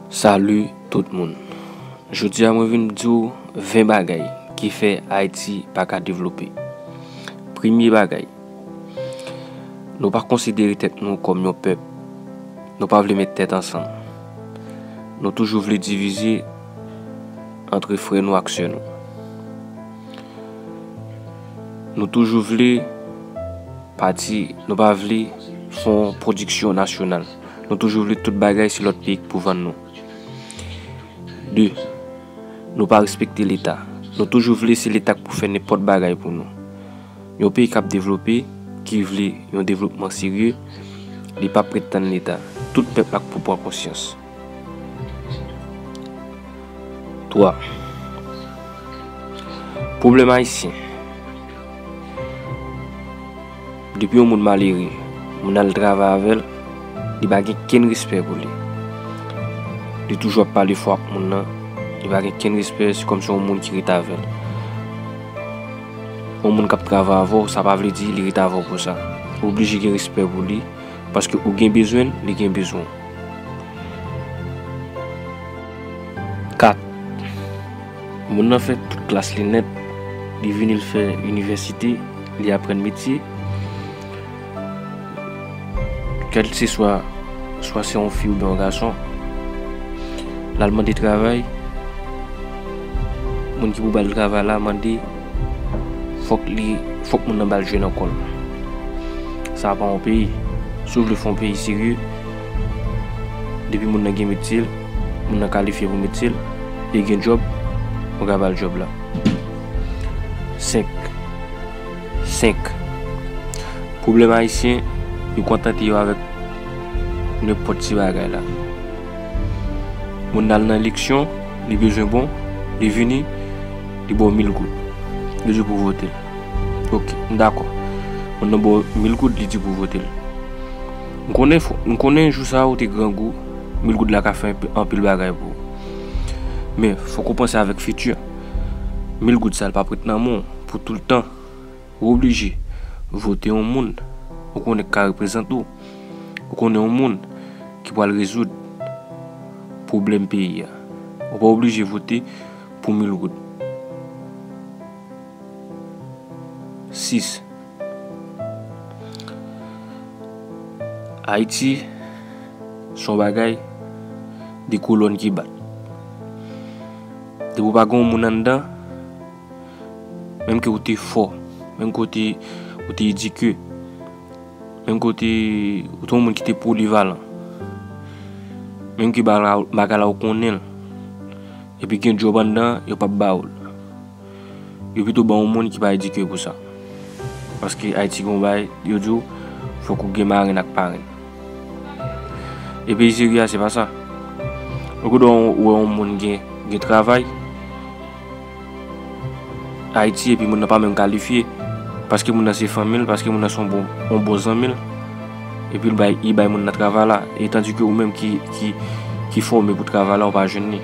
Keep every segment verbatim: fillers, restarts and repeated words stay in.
Salut tout moun. Jodi a mwen vin di w ven bagay ki fè Ayiti pa ka devlope. Premye bagay, nou pa konsidere tèt nou kòm yon pèp. Nou pa vle met tèt ansanm. Nou toujou vle divize antre frè nou ak sè nou. Nou toujou vle pati, nou pa vle fè yon pwodiksyon nasyonal. Nou toujou vle tout bagay se lòt peyi k pou vann nou. De, nou pa respekte Leta. Nou toujou vle se Leta k pou fè nenpòt bagay pou nou. Yon peyi k ap devlope, ki vle yon devlopman serye, li p ap ret tann Leta. Tout pèp la k pou pran konsyans. Twa, pwoblèm ayisyen. Depi yon moun malere, moun al travay avè l, li pa gen kenn respè pou li. Li toujou ap pale fò ak moun nan, li pa gen kenn respè, se kòmsi yon moun ki ret avè l. Yon moun k ap travay avè w, sa pa vle di li ret avè w pou sa. Ou oblije gen respè pou li, paske ou gen bezwen l, li gen bezwen w. Kat, moun nan fè tout klas li nèt, li vini l fè inivèsite, li aprann metye. Kèlkeswa, swa se yon fi oubyen yon gason, l al mande travay, moun ki pou ba l travay la mande, fòk li, fòk moun nan ba l jwe nan kò l. Sa pa yon peyi. Si w vle fè yon peyi serye, depi moun nan gen metye l, moun nan kalifye pou metye l, e gen djòb, ou ka ba l djòb la. Senk. Senk. Pwoblèm ayisyen, yo kontante yo avèk nenpòt ti bagay la. Moun nan al nan eleksyon, li bezwen bon, li vini, li ba w mil goud. Li di w pou vote l. Ok, m dakò. Moun nan ba w mil goud, li di w pou vote l. M konnen fò, m konnen jou sa a ou te grangou, mil goud la ka fè anpi-, anpil bagay pou ou. Men, fòk ou panse avèk fiti. Mil goud sa a, l p ap ret nan men w pou tout tan. Ou oblije vote yon moun ou konnen k ka reprezante w. Ou konnen yon moun ki pral rezoud pwoblèm peyi a. Ou pa oblije vote pou mil goud. Sis. Ayiti se yon bagay de kolòn ki bat. Depi w pa gen yon moun anndan, menm ke w te fò, menm ke w te, w te edike, menm ke w te, w te yon moun ki te polivalan, menm ke bagay la, bagay la ou konnen l, epi gen djòb anndan, yo p ap ba w l. Yo pito ba yon moun ki pa edike pou sa. Paske Ayiti gen yon bagay, yo di w, fòk ou gen marenn ak parenn. E peyi serye a, se pa sa. Ou kote w wè yon moun gen, gen travay, Ayiti, epi moun nan pa menm kalifye, paske moun nan se fanmi l, paske moun nan se yon bon, yon bon zanmi l, epi l bay, li bay moun nan travay la, e tandike ou menm ki, ki, ki fòme pou travay la, ou pa jwenn li.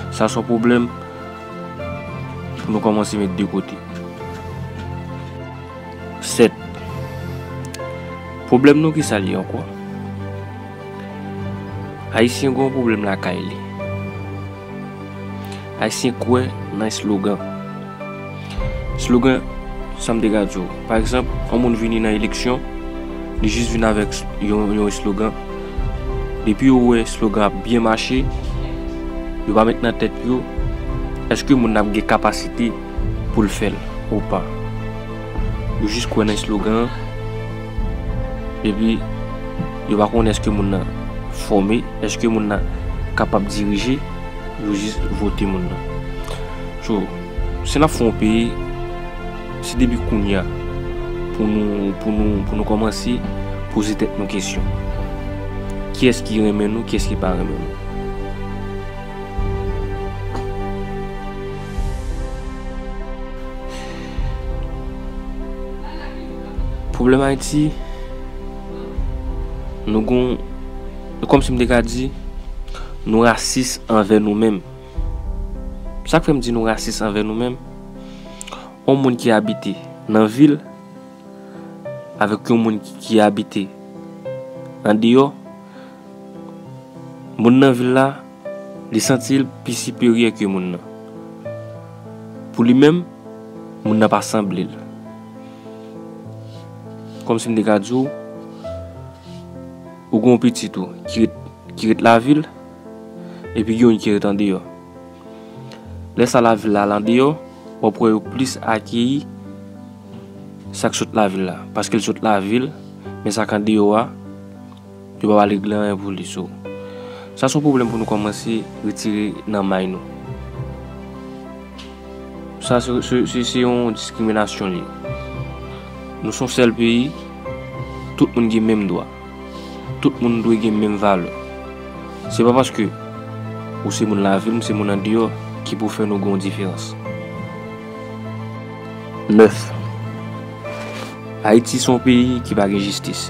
Sa se yon pwoblèm pou nou kòmanse met de kote. Sèt. Pwoblèm nou, ki sa l ye ankò? Ayisyen gen yon pwoblèm lakay li. Ayisyen kwè nan eslogan. Eslogan, sa m te ka di w. Pa egzanp, yon moun vini nan eleksyon, li jis vin avèk s-, yon, yon eslogan. Depi yo wè eslogan ap byen mache, yo pa met nan tèt yo, èske moun nan ap gen kapasite pou l fè l ou pa. Yo jis kwè nan eslogan an, epi yo pa konnen èske moun nan fòme, èske moun nan kapab dirije, yo jis vote moun nan. So, si n ap fè yon peyi, se depi kounye a pou nou, pou nou, pou nou kòmanse poze tèt nou kesyon. Kiyès ki renmen nou, kiyès ki pa renmen nou? Pwoblèm Ayiti, nou gon, kòmsi m te ka di, nou rasis anvè nou menm. Sa k fè m di nou rasis anvè nou menm, yon moun ki abite nan vil avèk yon moun ki, ki abite andeyò, Moun nan vil la, li santi l pi siperyè ke moun nan. Pou li menm, moun nan pa sanble l. Kòmsi m te ka di w, ou gen yon pitit ou ki ret, ki ret lavil, epi gen youn ki ret andeyò. Lè sa lavil la al andeyò, w ap wè yo plis akeyi sa k sot lavil la. Paske l sot lavil, men sa k andeyò a, yo pa pral regle anyen pou li. So, sa se yon pwoblèm pou nou kòmanse retire nan may nou. Sa se, se, se, se yon diskriminasyon li ye. Nou se yon sèl peyi, tout moun gen menm dwa. Tout moun dwe gen menm valè. Se pa paske ou se moun lavil, m se moun andeyò, ki pou fè nou gen yon diferans. Nèf. Ayiti se yon peyi ki pa gen jistis.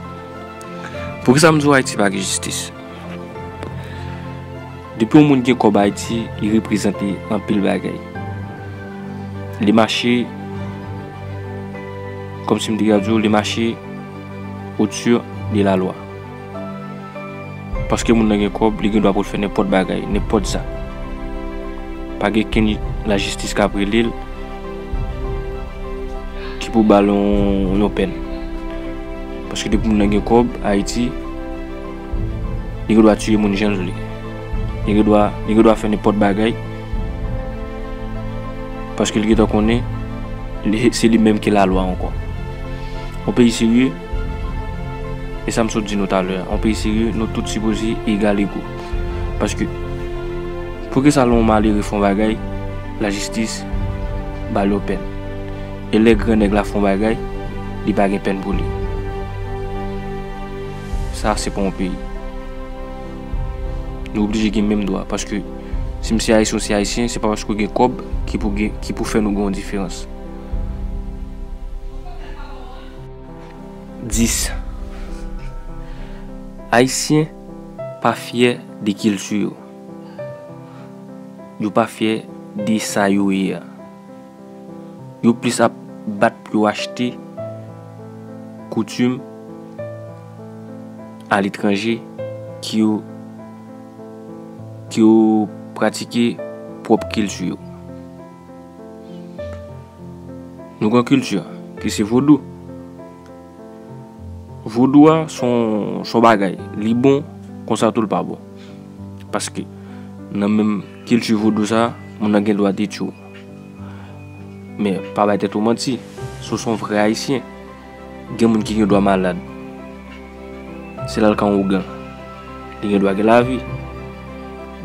Poukisa m di w Ayiti pa gen jistis? Depi yon moun gen kòb Ayiti, li reprezante anpil bagay. Li mache, kòmsi m te ka di w, li mache au-dessus de la loi. Paske moun nan gen kòb, li gen dwa pou l fè nenpòt bagay, nenpòt zak. Pa gen kenn lajistis k ap rele l ki pou ba l yon, yon pèn. Paske depi moun nan gen kòb, Ayiti, li gen dwa tiye moun jan l vle. Li gen dwa, li gen dwa fè nenpòt bagay. Paske li gentan konnen, li, se li menm ki lalwa ankò. Yon peyi serye, e sa m sot di nou talè a, yon peyi serye, nou tout sipoze egal ego. Paske, poukisa lè yon malere fè yon bagay, lajistis ba l yon pèn? E lè gran nèg la fè yon bagay, li pa gen pèn pou li? Sa, se pa yon peyi. Nou oblije gen menm dwa, paske si m se ayisyen, w se ayisyen, se pa paske w gen kòb ki pou gen, ki pou fè nou gen yon diferans. Dis. Ayisyen pa fyè de kilti yo. Yo pa fyè de sa yo ye a. Yo plis ap bat pou yo achte koutim aletranje ke yo, ke yo pratike pwòp kilti yo. Nou gen kilti ki se vodou. Vodou a se yon, se yon bagay, li bon, konsa tou l pa bon. Paske nan menm kilti vodou sa, moun nan gen dwa detwi w. Men pa bay tèt ou manti, si w se yon vrè ayisyen, gen moun ki gen dwa malad. Se la l ka yon ougan. Li gen dwa gen lavi,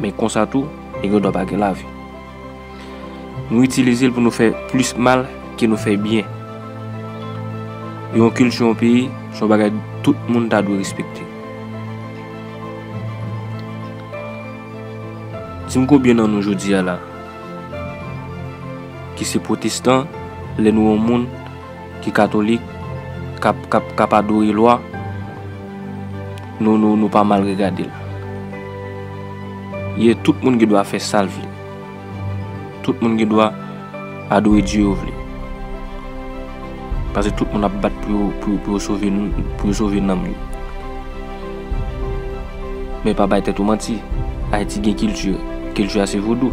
men konsa tou, li gen dwa pa gen lavi. Nou itilize l pou nou fè plis mal ke nou fè byen. Yon kilti, yon peyi, se yon bagay tout moun ta dwe respekte. Di m konbyen nan nou jodi a la ki se pwotestan, lè nou wè yon moun ki katolik, k ap, k ap, k ap adore lwa, nou, nou, nou pa mal regade l. Ye, tout moun gen dwa fè sa l vle. Tout moun gen dwa adore Dye yo vle. Paske tout moun ap bat pou yo, pou, pou yo sove, pou yo sove nanm yo. Men pa bay tèt ou manti. Ayiti gen kilti. Kilti a se vodou.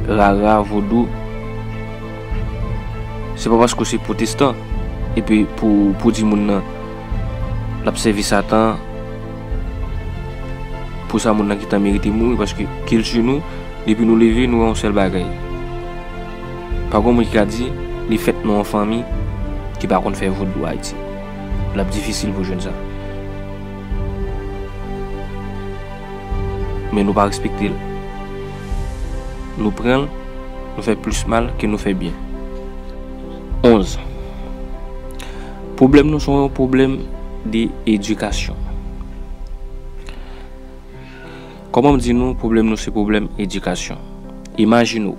Rara, vodou. Se pa paske w se pwotestan, epi pou, pou di moun nan, l ap sèvi Satan, pou sa moun nan gentan merite mouri, paske kilti nou, depi nou leve, nou wè yon sèl bagay. Pa gen moun ki ka di li fèt nan yon fanmi ki pa konn fè vodou Ayiti. L ap difisil pou jwenn sa. Men nou pa respekte l. Nou pran l, nou fè plis mal ke nou fè byen. Onz. Pwoblèm nou se yon pwoblèm de edikasyon. Kòman m di nou pwoblèm nou se pwoblèm edikasyon? Imajine w,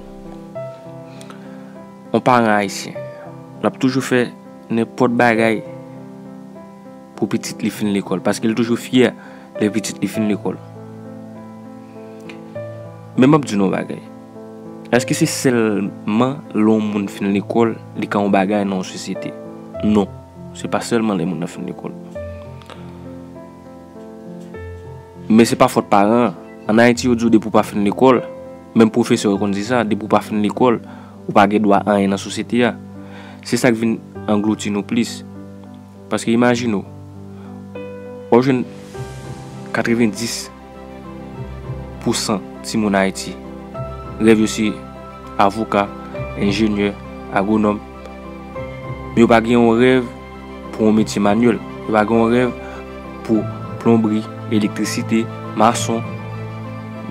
yon paran ayisyen, l ap toujou fè nenpòt bagay pou pitit li fin lekòl, paske l toujou fyè lè pitit li fin lekòl. Men m ap di nou yon bagay. Èske se sèlman lè yon moun fin lekòl, li ka yon bagay nan yon sosyete? Non, se pa sèlman lè moun nan fin lekòl. Men se pa fòt paran an. Ann Ayiti, yo di w depi w pa fin lekòl, menm pwofesè yo konn di sa, depi w pa fin lekòl, ou pa gen dwa anyen nan sosyete a. Se sa k vin anglouti nou plis. Paske imajine w, w ap jwenn katrevenndis pousan timoun Ayiti, rèv yo se avoka, enjenyè, agwonòm. Men yo pa gen yon rèv pou yon metye manyèl. Yo pa gen yon rèv pou plonbri, elektrisite, mason,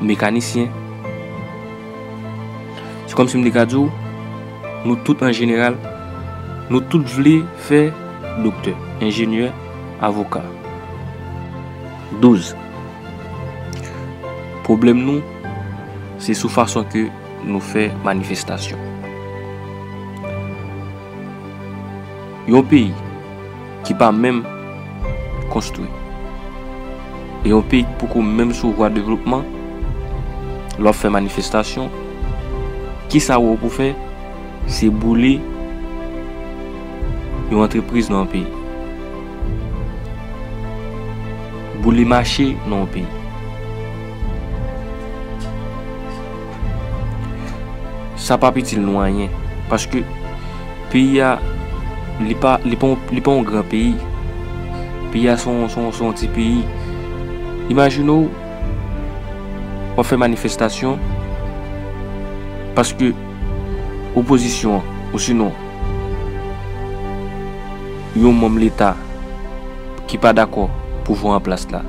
mekanisyen. Se kòmsi m te ka di w, nou tout an jeneral, nou tout vle fè doktè, enjenyè, avoka. Douz. Pwoblèm nou, se sou fason ke nou fè manifestasyon. Yon peyi ki pa menm konstwi, e yon peyi ki poko menm sou vwa devlopman, lè w ap fè manifestasyon, kisa w wè w pou fè? Se boule yon antrepriz nan yon peyi. Boule mache nan yon peyi. Sa p ap itil nou anyen. Paske peyi a, li pa, li pa, yon- li pa yon gran peyi. Peyi a se yon, se yon, se yon ti peyi. Imajine w, w ap fè manifestasyon paske opozisyon an, ou sinon, yon manm Leta ki pa dakò pouvwa an plas la,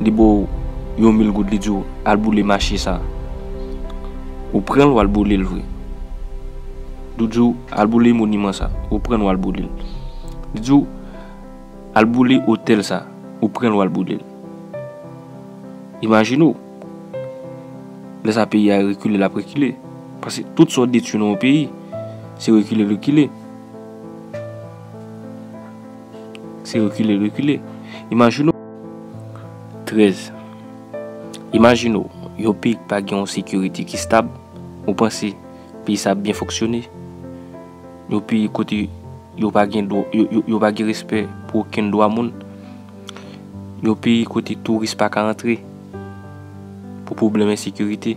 li ba w yon mil goud, li di w al boule mache sa. Ou pran l, w al boule l vre. Li di w al boule moniman sa. Ou pran l, w al boule l. Li di w al boule otèl sa. Ou pran l, w al boule l. Imajine w. Lè sa peyi a rekile, l ap rekile. Paske tout sa w detwi nan yon peyi, se rekile l rekile. Se rekile l rekile. Imajine w. Trèz. Imajine w, yon peyi ki pa gen yon sekirite ki stab, ou panse peyi sa ap byen fonksyone? Yon peyi kote yo pa gen dwa, yo, yo, yo pa gen respè pou okenn dwa moun. Yon peyi kote touris pa ka antre pou pwoblèm ensekirite.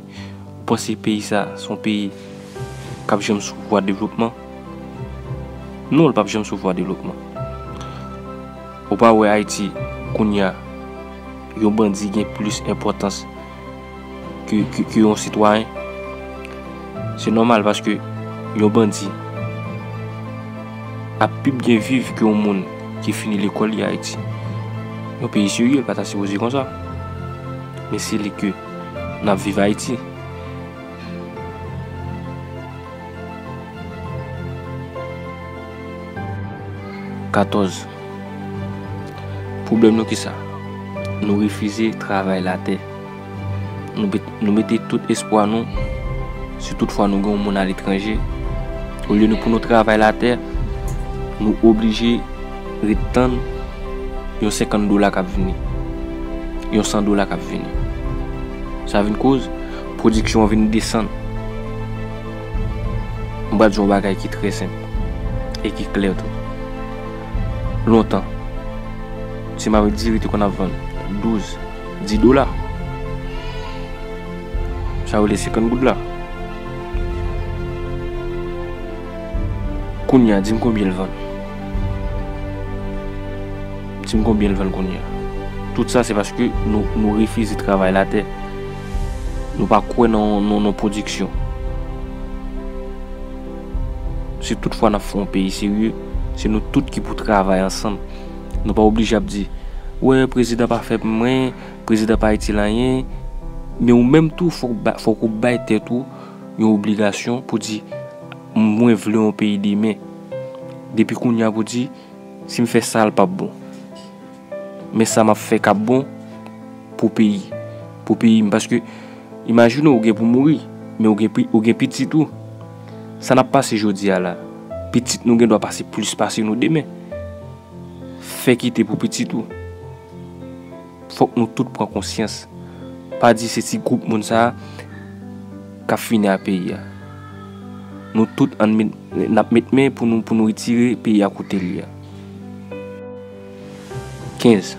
Ou panse peyi sa se yon peyi k ap janm sou vwa devlopman? Non, l p ap janm sou vwa devlopman. Ou pa wè Ayiti kounye a, yon bandi gen plis enpòtans ke, ke, ke yon sitwayen. Se nòmal paske yon bandi ap pi byen viv ke yon moun ki fini lekòl li Ayiti. Yon peyi serye, l pa ta sipoze konsa. Men se li ke n ap viv Ayiti. Katòz. Pwoblèm nou kisa? Nou refize travay latè. Nou met-, nou mete tout espwa nou si tout fwa nou gen yon moun aletranje. Olye nou, pou nou travay latè, nou oblije ret tann yon senkant dola k ap vini, yon san dola k ap vini. Sa vin koz pwodiksyon an vin desann. M pral di yon bagay ki trè senp e ki klè tou. Lontan, ti marit diri te konn ap vann douz, dis dola. Sa yo rele senkant goud la. Kounye a, di m konbyen l vann. Di m konbyen l vann kounye a. Tout sa se paske nou, nou refize travay latè. Nou pa kwè nan, nan, nan pwodiksyon. Si tout fwa n ap fè yon peyi serye, se nou tout ki pou travay ansanm. Nou pa oblije ap di, wè, prezidan pa fè pou mwen, prezidan pa itil anyen. Men ou menm tou, fòk ba-, fòk ou bay tèt ou yon obligasyon pou di, mwen vle yon peyi demen. Depi kounye a pou di, si m fè sa, l p ap bon. Men sa m ap fè k ap bon pou peyi, pou peyi m. Paske, imajine w, ou gen pou mouri, men ou gen pi-, ou gen pitit ou. Sa n ap pase jodi a la, pitit nou gen dwa pase plis pase nou demen. Fè kite pou pitit ou. Fòk nou tout pran konsyans. Pa di se ti gwoup moun sa a k ap fini ak peyi a. Nou tout ann met, n ap met men pou nou, pou nou retire peyi a kote l ye a. Kenz.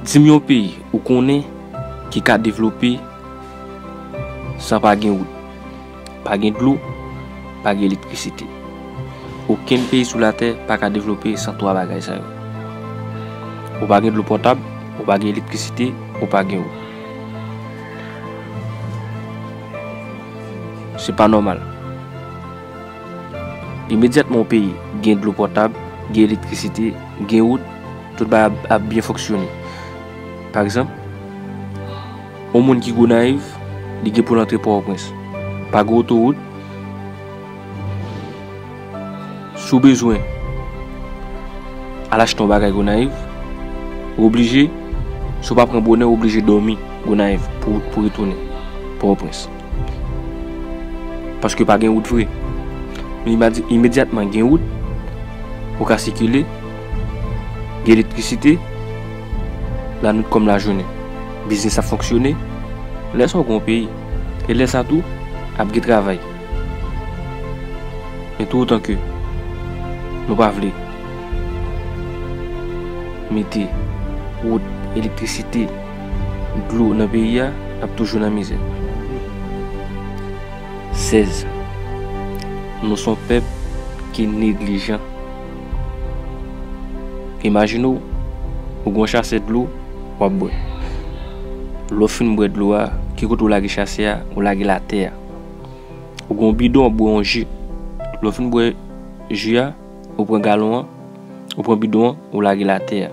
Di m yon peyi ou konnen ki ka devlope san pa gen wout, pa gen dlo, pa gen elektrisite. Okenn peyi sou latè pa ka devlope san twa bagay sa yo. Ou pa gen dlo potab, ou pa gen elektrisite, ou pa gen wout. Se pa nòmal. Imedyatman yon peyi gen dlo potab, gen elektrisite, gen wout, tout bagay ap, ap byen fonksyone. Pa egzanp, yon moun ki Gonayiv, li gen pou l antre Pòtoprens. Pa gen otowout. Si w bezwen al achte yon bagay Gonayiv, ou oblije, si w pa pran bonè, ou oblije dòmi Gonayiv pou, pou retounen Pòtoprens. Paske pa gen wout vre. Men imadi-, imedyatman gen wout, ou ka sikile, gen elektrisite, lannuit kòm lajounen. Biznis ap fonksyone. Lè sa w gen yon peyi. E lè sa tou, ap gen travay. Men toutotan ke nou pa vle mete wout, elektrisite, dlo nan peyi a, n ap toujou nan mizè. Sèz. Nou se yon pèp ki neglijan. Imajine w, ou gen yon chasè dlo, w ap bwè. Lè w fin bwè dlo a, ki kote w lage chasè a? Ou lage l atè a. Ou gen yon bidon, w ap bwè yon ji. Lè w fin bwè ji a, ou pran galon an, ou pran bidon an, ou lage l atè a.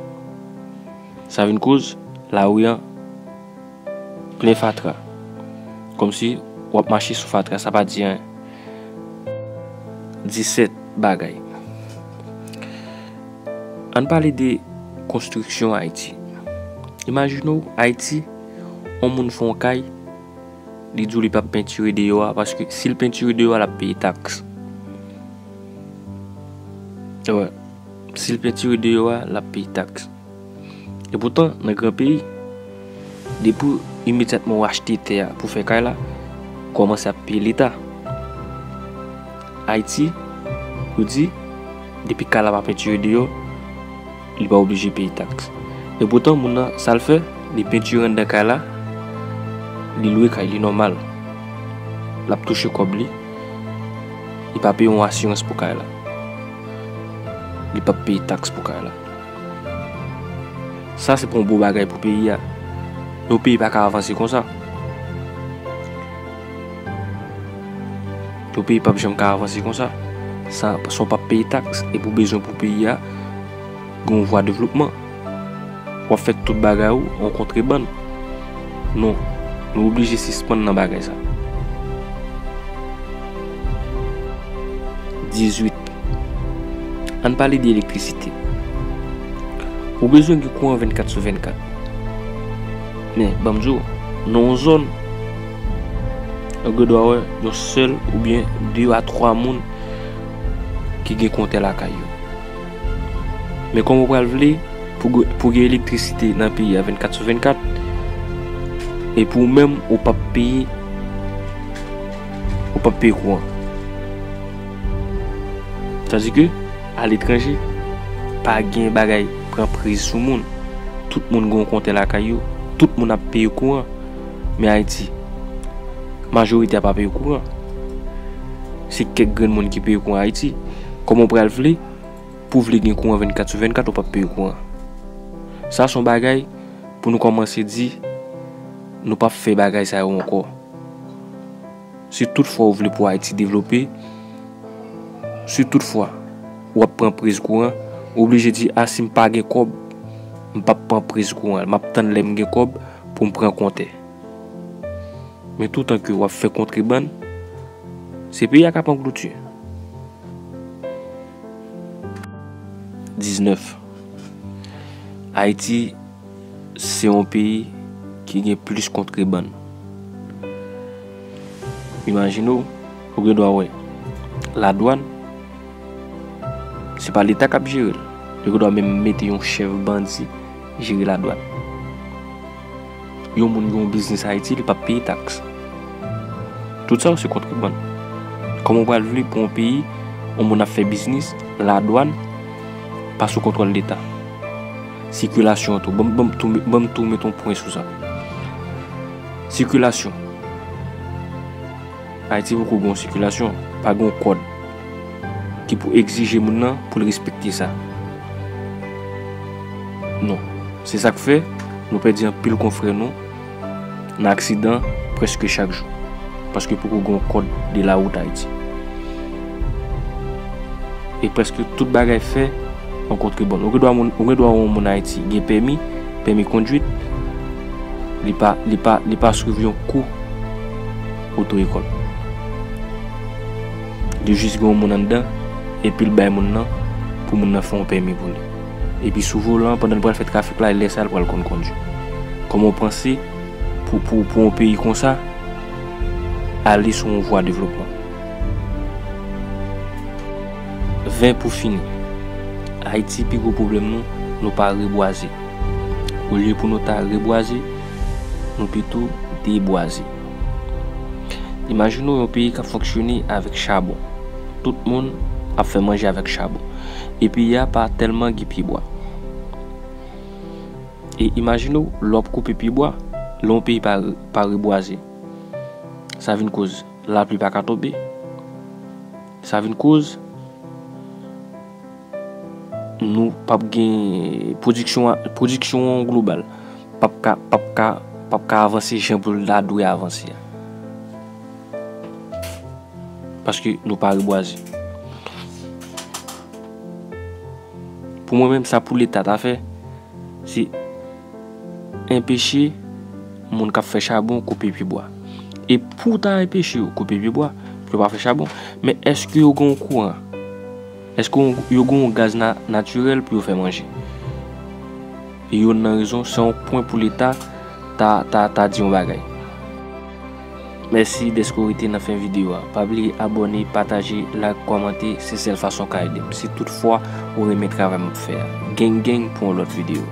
Sa vin koz lari an plen fatra. Kòmsi w ap mache sou fatra, sa pa di anyen. Disèt. Bagay. Ann pale de konstriksyon Ayiti. Imajine w, Ayiti, yon moun fè yon kay, li di w li p ap pentire deyò a, paske si l pentire deyò a, l ap peye taks. Wè, si l pentire deyò a, l ap peye taks. Epoutan, nan gran peyi, depi imedyatman w achte tè a pou fè kay la, kòmanse ap peye Leta. Ayiti, yo di, depi kay la pa pentire deyò, li pa oblije peye taks. Epoutan, moun nan, sa l fè, li pentire anndan kay la, li lwe kay li nòmal. L ap touche kòb li, li pa peye yon asirans pou kay la. Li p ap peye taks pou kay la. Sa se pa yon bon bagay pou peyi a. Yon peyi pa ka avanse konsa. Yon peyi p ap janm ka avanse konsa. Sa, san w p ap peye taks, epi w bezwen pou peyi a gen yon vwa devlopman. W ap fè tout bagay ou an kontrebann. Non, nou oblije sispann nan bagay sa. Dizwit. Ann pale de elektrisite. Ou bezwen gen kouran vennkat sou vennkat. Men, ban m di w, nan yon zòn, ou gen dwa wè yon sèl oubyen de a twa moun ki gen kontè lakay yo. Men kòman w pral vle pou, pou gen elektrisite nan peyi a vennkat sou vennkat, epi ou menm, ou p ap peye, ou p ap peye kouran? Sa di ke, aletranje, pa gen bagay pran priz sou moun. Tout moun gen yon kontè lakay yo, tout moun ap peye kouran. Men Ayiti, majorite a pa peye kouran. Se kèk grenn moun ki peye kouran Ayiti. Kòman w pral vle pou w vle gen kouran vennkat sou vennkat, ou p ap peye kouran? Sa se yon bagay pou nou kòmanse di, nou p ap fè bagay sa yo ankò. Si tout fwa ou vle pou Ayiti devlope, si tout fwa w ap pran priz kouran, ou oblije di, a, si m pa gen kòb, m p ap pran priz kouran. M ap tann lè m gen kòb pou m pran kontè. Men toutan ke w ap fè kontrebann, se peyi a k ap anglouti. Diznèf. Ayiti se yon peyi ki gen plis kontrebann. Imajine w, ou gen dwa wè ladwàn, se pa Leta k ap jere l. Yo gen dwa menm mete yon chèf bandi jere ladwàn. Yon moun gen yon biznis Ayiti, li p ap peye taks. Tout sa yo se kontrebann. Kòman w pral vle pou yon peyi, yon moun ap fè biznis, ladwàn pa sou kontwòl Leta? Sikilasyon an tou. Ban m, ban m tou, ban m tou met yon pwen sou sa. Sikilasyon. Ayiti poko gen yon sikilasyon, pa gen yon kòd ki pou egzije moun nan pou l respekte sa. Non. Se sa k fè nou pèdi anpil konfrè nou nan aksidan prèske chak jou. Paske poko gen yon kòd de lawout Ayiti. E prèske tout bagay fè an kontrebòn. Ou gen dwa moun, ou gen dwa wè yon moun Ayiti gen pèmi, pèmi kondwit, li pa, li pa, li pa swiv yon kou oto ekòl. Li jis gen yon moun anndan, epi l bay moun nan, pou moun nan fè yon pèmi pou li. Epi sou volan, pandan l pral fè trafik la, e lè sa a l pral konn kondwi. Kòman w panse pou, pou, pou yon peyi konsa ale sou yon vwa devlopman? Ven pou fini. Ayiti pi gwo pwoblèm nou, nou pa rebwaze. Olye pou nou ta rebwaze, nou pito debwaze. Imajine w yon peyi k ap fonksyone avèk chabon. Tout moun ap fè manje avèk chabon. E peyi a pa tèlman gen pyebwa. E imajine w, lè w ap koupe pyebwa, lè yon peyi pa, pa rebwaze, sa vin koz lapli pa ka tonbe. Sa vin koz nou p ap gen pwodiksyon a, pwodiksyon an global p ap ka, p ap ka, p ap ka avanse jan pou l ta dwe avanse a. Paske nou pa rebwaze. Pou mwen menm, sa pou Leta ta fè, se enpeche moun k ap fè chabon koupe pyebwa. E pou ta enpeche yo koupe pyebwa, pou yo pa fè chabon, men èske yo gen yon kouran? Èske yo gen yon gaz na-, natirèl pou yo fè manje? E youn nan rezon, se yon pwen pou Leta ta, ta, ta di yon bagay. Mèsi dèske w rete nan fen videyo a. Pa bliye abòne, pataje, like, kòmante, se sèl fason w ka ede m. Si toutfwa ou renmen travay m ap fè a. Gang gang pou yon lòt videyo.